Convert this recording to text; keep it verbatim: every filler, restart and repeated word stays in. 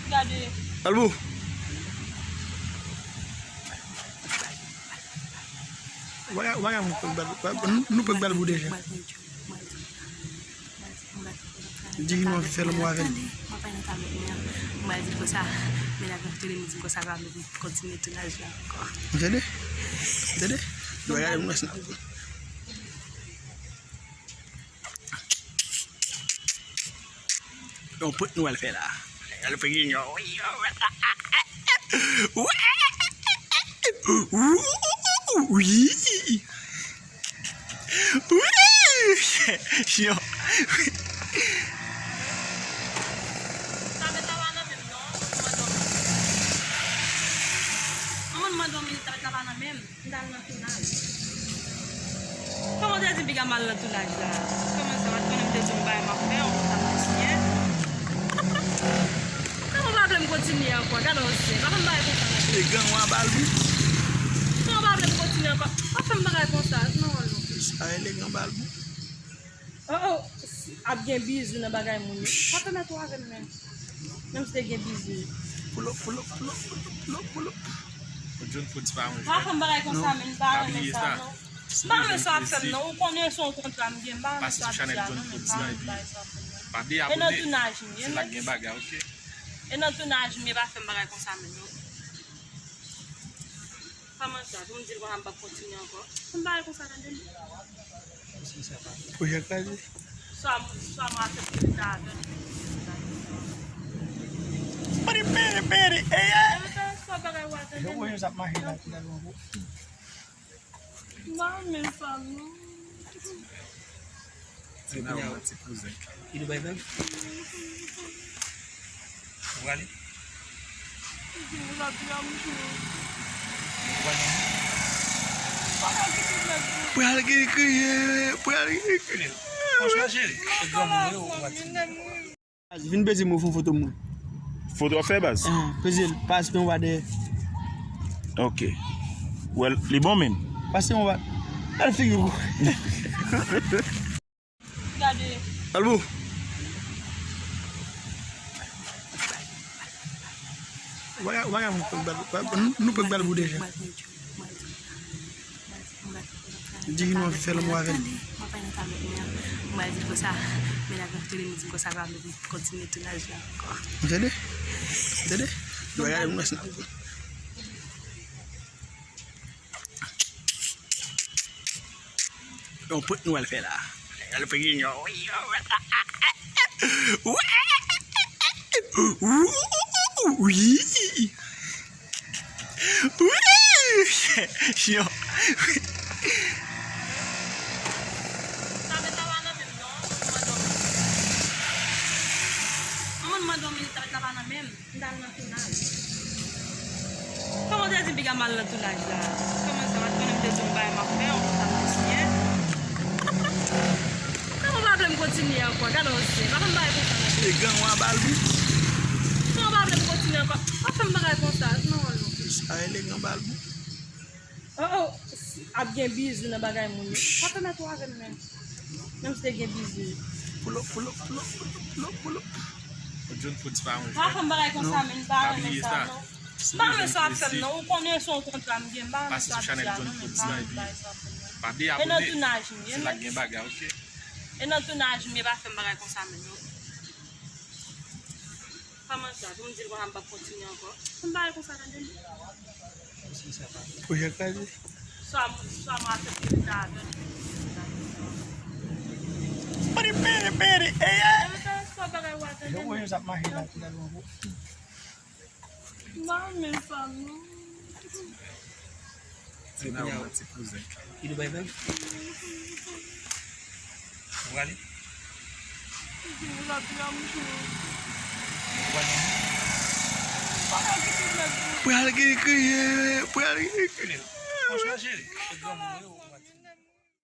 Gade. Albou. Ou pa ka, ou pa ka, nou pèk Balbou deja. Di ki nou anvi fè lanmou avè l. Mwen pa nan tablet mwen an. Mwen di konsa, men la kontre li, m di konsa pa vle kontinye tounaj la ankò. Ou tande? Ou tande? Nou gade nou wè sa. Yon prank nou al fè la. Al fè renyò. Wi. Wi. Wi. Yo. Tablet la pa nan menm non. Manman, mande yon minit, tablet la pa nan menm. M t al nan tounaj. Kòman w te di m piga m al nan tounaj la? Kòman sa, w pa t konnen m te di w yon bagay m ap fè, yon kontra m te siyen? Kòman w pa vle m kontinye ankò? Gade yon zen, pa fè m bagay konsa non. E gang w a Balbou. Kòman w pa vle m kontinye ankò? Pa fè m bagay konsa non, non. Sa rele gang Balbou. Oh, oh, ap gen bizou nan bagay moun yo. Pa fè mèt ou avè m menm. Menm si te gen bizou. Pull up, pull up, pull up, pull up, pull up, pull up. John Food se pa yon jwèt. Pa fè m bagay konsa, men m pa renmen sa non. M pa renmen sa w ap fè m non. Ou konnen se yon kontra m gen, m pa renmen sa w ap di a non, men m pa renmen bagay sa w ap fè m non. E nan tounaj m ye, men. E nan tounaj m ye, pa fè m bagay konsa, men non. Kòman sa? Pou m di l konsa m p ap kontinye ankò. Pou m pale konsa, tande m. Pwojè kraze. Swa, swa mwen aksepte rete avè l. Pere, pere, pere, eye! Swa bagay w a tande m. Yo, yo, sa ap mache la, la, la. M pa renmen sa, non. Tina, ou manti kouzen. Ki Dubai menm? Ou prale? Ou prale? Pral gen kriye, pral gen kriye. Franchman, cheri, se granmoun yo, ou prale. Vin peze m, ou fè yon foto mwen. Foto w ap fè, baz? Ah, peze l, pa aspe yon pa dèyè. Ok. Well, li bon, men. Pase yon pa. Gade figi w. Gade. Albou. Ou pa ka, ou pa ka, nou pèk Balbou deja. Di ki nou anvi fè lanmou avè l. Mwen pa nan tablet mwen an. Mwen di konsa, men la kontre li, m di konsa pa vle kontinye tounaj la ankò. Ou tande? Ou tande? Nou gade nou wè sa. Yon prank nou al fè la. Al fè renyò. Wi. Wi. Wi. Yo. Tablet la pa nan menm non. Manman, mande yon minit, tablet la pa nan menm. M t al nan tounaj. Kòman w te di m piga m al nan tounaj la? Kòman sa, w pa t konnen m te di w yon bagay m ap fè, yon kontra m te siyen? Kòman w pa vle m kontinye ankò? Gade yon zen, pa fè m bagay konsa non. E gang w a Balbou. Kòman w pa vle m kontinye ankò? Pa fè m bagay konsa non, non. Sa rele gang Balbou. Oh, oh, ap gen bizou nan bagay moun yo. Pa fè mèt ou avè m menm. Menm si te gen bizou. Pull up, pull up, pull up, pull up, pull up, pull up. John Food se pa yon jwèt. Pa fè m bagay konsa, men m pa renmen sa non. M pa renmen sa w ap fè m non. Ou konnen se yon kontra m gen, m pa renmen sa w ap di a non, men m pa renmen bagay sa w ap fè m non. E nan tounaj m ye, men. E nan tounaj m ye, pa fè m bagay konsa, men non. Kòman sa? Pou m di l konsa m p ap kontinye ankò. Pou m pale konsa, tande m. Pwojè kraze. Swa, swa mwen aksepte rete avè l. Pere, pere, pere, eye! Swa bagay w a tande m. Yo, yo, sa ap mache la, la, la. M pa renmen sa, non. Tina, ou manti kouzen. Ki Dubai menm? Ou prale? Ou prale? Pral gen kriye, pral gen kriye. Franchman, cheri, se granmoun yo.